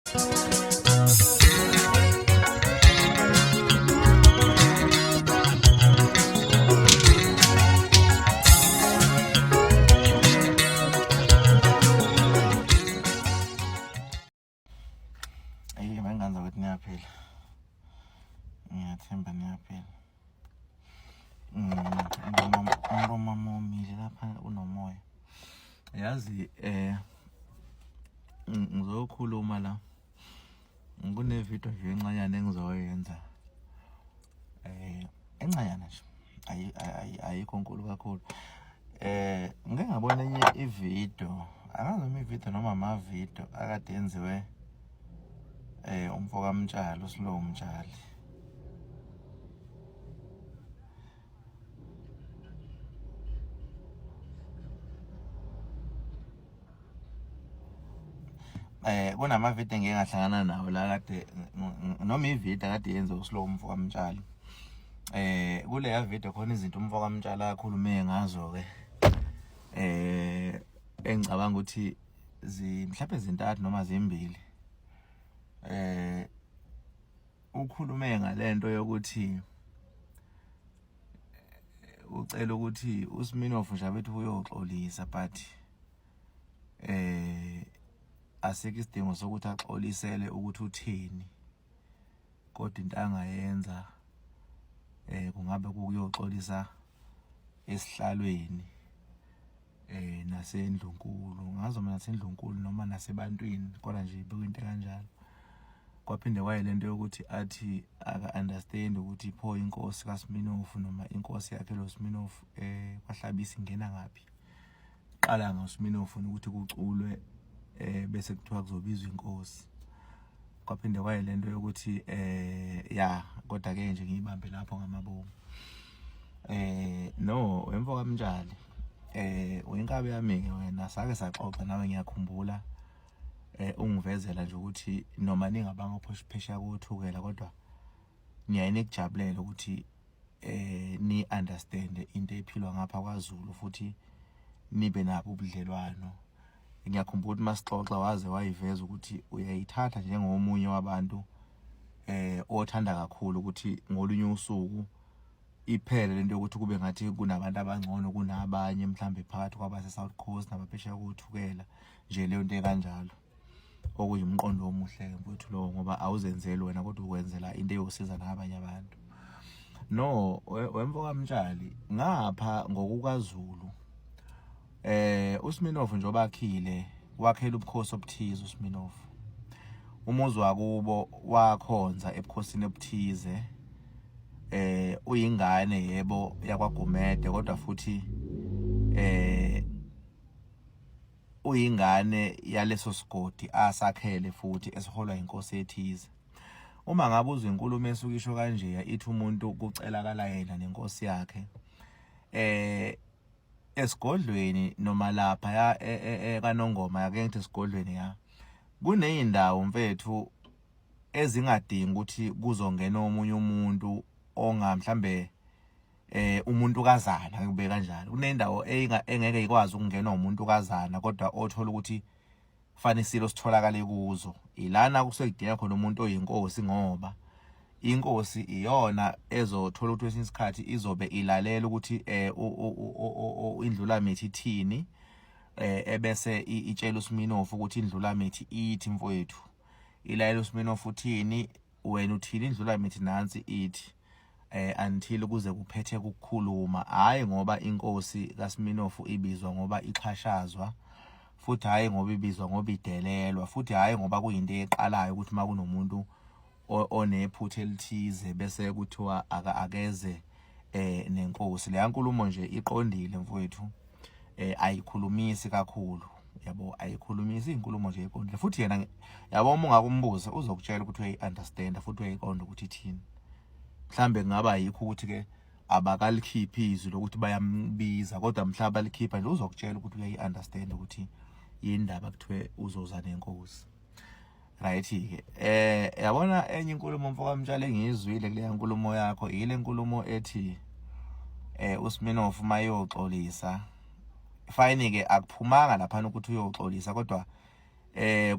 Ayi manganza ukuthi niyaphila. Ngiyathemba niyaphila. Umlomo wami womile lapha unomoya. Yazi ngizokhuluma la. Kune video nje encanyana engizoyenza. Encanyana nje. Ayikho nkulu kakhulu. Ngike ngabona enye ivideo, angazi noma ivideo noma amavideo akade enziwe umfo kaMtshali, uSlow Mtshali. Kunamavidiyo engike ngahlangana nawo la kade noma ividiyo akade yenze uSlow umfo kaMtshali. Kuleya video khona izinto umfo kaMtshali akhulume ngazo ke engicabanga ukuthi mhlawumbe zintathu noma zimbili. Ukhulume ngalento yokuthi ucela ukuthi uSminoff nje abethi uyoxolisa, but asikho isidingo sokuthi axolisele ukuthi uthini, kodwa into angayenza kungabe kukuyoxolisa esihlalweni nasendlunkulu, ngazi noma nasendlunkulu noma nasebantwini, kodwa nje bekuyinto kanjalo. Kwaphinde kwaye lento yokuthi athi aka understand ukuthi pho inkosi kaSminoff noma inkosi yakhe lo Sminoff kwaHlabisa ingena ngaphi. Qala ngoSminoff ukuthi kuculwe bese kuthiwa kuzobizwa inkosi. Kwaphinde kwaye lento yokuthi ya, kodwa ke nje ngiyibambe lapho ngamabomu. No, emva kaMtshali uyinkabi yami ke wena, sake saxoxa nawe, ngiyakhumbula ungivezela nje ukuthi noma ningabanga phesheya koThukela, kodwa niyaye nikujabulela ukuthi ni understand into ephilwa ngapha kwaZulu futhi nibe nabo ubudlelwano. Ngiyakhumbula ukuthi masixoxa waze wayiveza ukuthi uyayithatha njengomunye wabantu othanda kakhulu ukuthi ngolunye usuku iphele lento yokuthi kube ngathi kunabantu abangcono kunabanye, mhlambe phakathi kwabase South Coast nabaphesheya koThukela nje, leyo nto ekanjalo, okuyimqondo omuhle ke mfowethu lowo, ngoba awuzenzeli wena kodwa ukwenzela into eyosiza nabanye abantu. No, wemfo kaMtshali, ngapha ngokukaZulu uSminoff nje obakhile wakhela ubukhosi obuthize. uSminoff umuzi wakubo wakhonza ebukhosini obuthize, uyingane yebo yakwaGumede, kodwa futhi uyingane yaleso sigodi asakhele futhi esiholwa inkosi ethize. Uma ngabe uzwa inkulumo esuke isho kanje, ithi umuntu kucelakala yena nenkosi yakhe esigodlweni noma lapha ya kaNongoma, yake ngithi esigodlweni ya kuneyindawo mfethu ezingadingi ukuthi kuzongena omunye umuntu onga mhlambe umuntu kazana, ngikube kanjalo. Kunendawo engeke ikwazi ukungenwa umuntu kazana, kodwa othola ukuthi fanele isilo sitholakale kuzo, ilana kusuke kudinga khona umuntu oyinkosi, ngoba inkosi iyona ezothola ukuthi kwesinye isikhathi izobe ilalela ukuthi indlulamithi ithini, ebese itshela uSminoff ukuthi indlulamithi ithi mfowethu, ilalela uSminoff uthini, wena uthini, indlulamithi nansi ithi, until kuze kuphethe ukukhuluma. Hayi ngoba inkosi kaSminoff ibizwa ngoba ixhashazwa, futhi hayi ngoba ibizwa ngoba idelelwa, futhi hayi ngoba kuyinto eqalayo ukuthi makunomuntu onephutha elithize bese kuthiwa akeze nenkosi. Leya nkulumo nje iqondile mfowethu, ayikhulumisi kakhulu, yabo, ayikhulumisi, inkulumo nje iqondile. Futhi yena yabo, uma ungakumbuza uzokutshela ukuthi uyayi-understand futhi uyayiqonda ukuthi ithini. Mhlambe kungaba yikho ukuthi ke abakalikhiphi izwi lokuthi bayambiza, kodwa mhla balikhipha nje uzokutshela ukuthi uyayi-understand ukuthi yindaba kuthiwe uzoza nenkosi. Right ke, yabona enye inkulumo mfo kaMtshali engiyizwile kuleya nkulumo yakho, ile nkulumo ethi uSminoff mayoxolisa. Fine ke, akuphumanga lapha ukuthi uyoxolisa, kodwa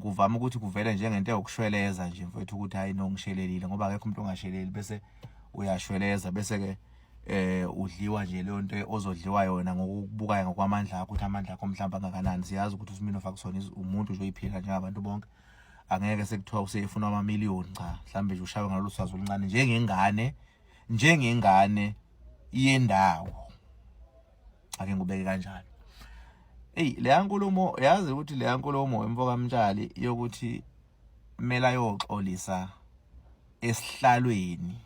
Kuvama ukuthi kuvele njengento yokushweleza nje mfowethu, ukuthi hayi no, ngishelelile, ngoba akekho umuntu ongasheleli, bese uyashweleza, bese ke udliwa nje leyo nto ozodliwa yona ngokubukayo ngokwamandla akho, ukuthi amandla akho mhlawumbe angakanani. Siyazi ukuthi uSminoff akusona umuntu nje oyiphila njengabantu bonke, angeke sekuthiwa usefuna amamiliyoni, cha, mhlawumbe nje ushawe ngalolu swazi oluncane njengengane yendawo, ake ngubeke kanjalo. Ey, leya nkulumo, yazi ukuthi leya nkulumo emfoka Mtshali yokuthi kumele ayoxolisa esihlalweni,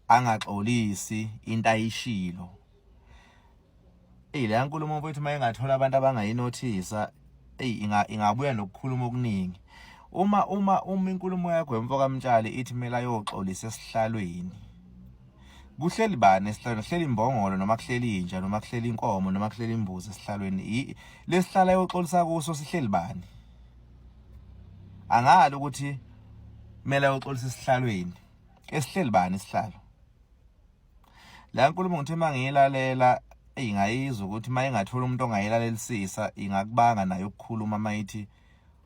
angaxolisi into ayishilo. Ey, leya nkulumo mfowethu, uma ingathola abantu abangayinothisa, ey, ingabuya nokukhuluma okuningi. Uma inkulumo yakho emfoka Mtshali ithi kumele ayoxolisa esihlalweni, kuhleli bani esihlalweni? Kuhleli imbongolo noma kuhleli inja noma kuhleli inkomo noma kuhleli imbuzi esihlalweni? Lesihlala ayoxolisa kuso sihleli bani? Angali ukuthi kumele ayoxolisa esihlalweni, esihleli bani isihlalo? La nkulumo ngithe mangiyilalela, eyingayizwa ukuthi mayingathola umuntu ongayilalelisisa ingakubanga nayo ukukhuluma, mayithi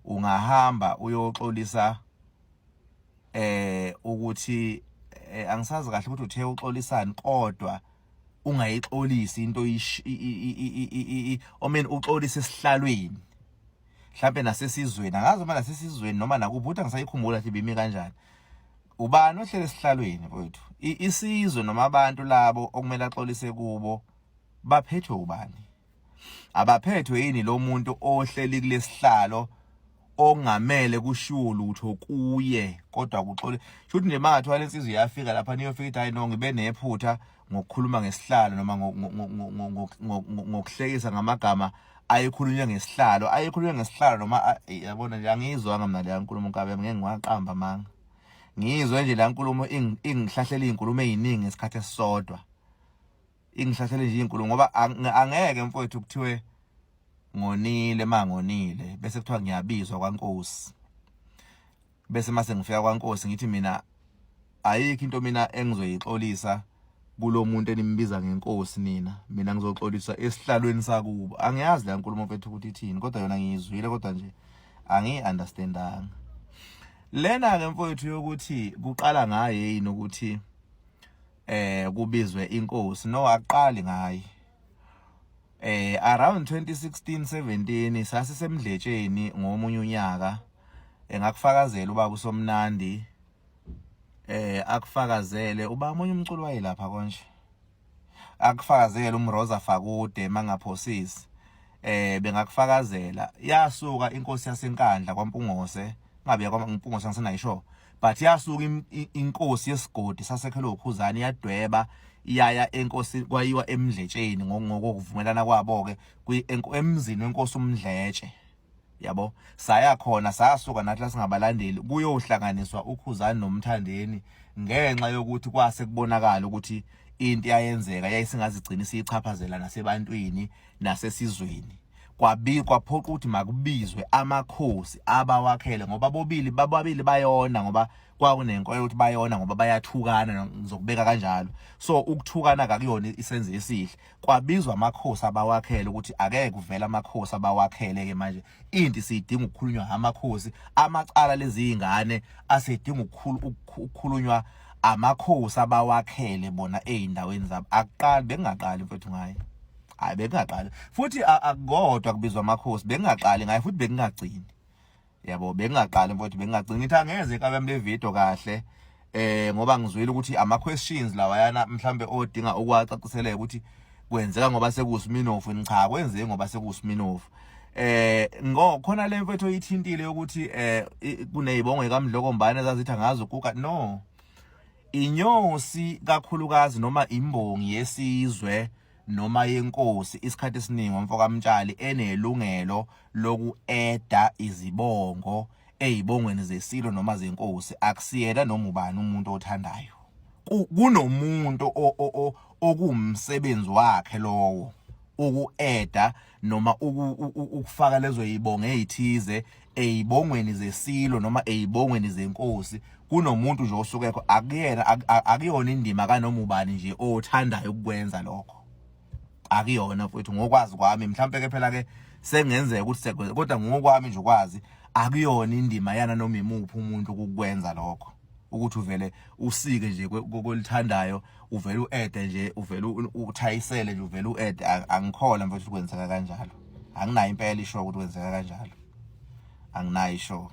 ungahamba uyoxolisa ukuthi angisazi kahle ukuthi uthe uxolisani, kodwa ungayixolisi into, I mean, uxolise esihlalweni, mhlambe nasesizweni, angazi uma nasesizweni noma nakuphi, ukuthi angisayikhumbula ukuthi bimi kanjani. Ubani ohlele esihlalweni mfowethu? Isizwe noma abantu labo okumele axolise kubo baphethwe ubani? Abaphethwe yini lo muntu ohleli kulesihlalo ongamele kushiwo lutho kuye, kodwa kuxole? Shuthi nje mangathiwa lensizwa iyafika lapha, niyofika ithi hayi no, ngibe nephutha ngokukhuluma ngesihlalo noma ngokuhlekisa ngamagama ayekhulunywe ngesihlalo, ayekhulunywe ngesihlalo noma, yabona nje, angiyizwanga mina leya nkulumo, nkabe ngeke ngiwaqamba amanga. Ngiyizwe nje la nkulumo ingihlahlela izinkulumo eziningi ngesikhathi esisodwa, ingihlahlele nje izinkulumo, ngoba angeke mfowethu kuthiwe ngonile, mangonile bese kuthiwa ngiyabizwa kwaNkosi, bese mase ngifika kwaNkosi ngithi mina ayikho into mina engizoyixolisa kulo muntu enimbiza ngenkosi nina, mina ngizoxolisa esihlalweni sakubo. Angiyazi la nkulumo mfethu ukuthi ithini, kodwa yona ngiyizwile, kodwa nje angiyi-understandanga lena ke mfowethu yokuthi kuqala ngaye yini ukuthi kubizwe inkosi. No, akuqali ngaye. Around 2016 17 sasisemdletsheni ngomunye unyaka, engakufakazela ubaba uSomnandi, akufakazele uba omunye umculo wayelapha konje, akufakazele umroza Fakude mangaphosisi, bengakufakazela. Yasuka inkosi yaseNkandla kwaMpungose, ngabe kwaMpungose angisenayisho, but yasuka inkosi yesigodi sasekhelo uKhuzani, yadweba iyaya enkosi, kwayiwa eMdletsheni ngokuvumelana kwabo ke emzini wenkosi uMdletshe, yabo. Saya khona, sasuka nathi lasingabalandeli kuyohlanganiswa uKhuzani noMthandeni, ngenxa yokuthi kwase kubonakala ukuthi into yayenzeka yayisingazigcina isiyichaphazela nasebantwini nasesizweni. Kwabikwa phoqa ukuthi makubizwe amakhosi abawakhele, ngoba bobili bababili bayona, ngoba kwakunenkolelo ukuthi bayona ngoba bayathukana, ngizokubeka kanjalo. So ukuthukana kakuyona isenzo esihle. Kwabizwa amakhosi abawakhele ukuthi akeke kuvela amakhosi abawakhele ke manje into siyidinga ukukhulunywa amakhosi, amacala lezi ingane asedinga ukukhulunywa amakhosi abawakhele bona ezindaweni zabo. Akuqali, bekungaqali mfethu ngaye, hayi, bekungaqali futhi akukodwa kubizwa amakhosi, bekungaqali ngaye futhi bekungagcini, yabo, bekungaqali mfowethu, bekungagcini. Ngithi angeze inkabi yami le video kahle, ngoba ngizwile ukuthi ama questions lawayana mhlambe odinga ukwacaciseleka ukuthi kwenzeka ngoba sekuSminoff. Cha, kwenzeke ngoba sekuSminoff. Ngokhona le mfethu oyithintile ukuthi kunezibongo kaMdlokombane ezazithi angazi ukuka no inyosi kakhulukazi noma imbongi yesizwe noma yenkosi, isikhathi esiningi umfo kaMtshali enelungelo loku-eda izibongo ezibongweni zesilo noma zenkosi, akusiyena noma ubani umuntu othandayo. Kunomuntu okuwumsebenzi wakhe lowo uku-eda noma ukufaka lezo yibongo ezithize ezibongweni zesilo noma ezibongweni zenkosi. Kunomuntu nje osukekho, akuyena, akuyona indima kanoma ubani nje othandayo ukukwenza lokho, akuyona mfowethu, ngokwazi kwami. Mhlawumbe ke phela ke Sengenzeka ukuthi sekwenza, kodwa ngokwami nje ukwazi akuyona indima yana noma imuphi umuntu ukukwenza lokho, ukuthi uvele usike nje kolithandayo, uvele uede nje, uvele uthayisele nje, uvele uede. Angikholwa mfethu kwenzeka kanjalo. Anginayo impela isho ukuthi kwenzeka kanjalo, anginayo isho.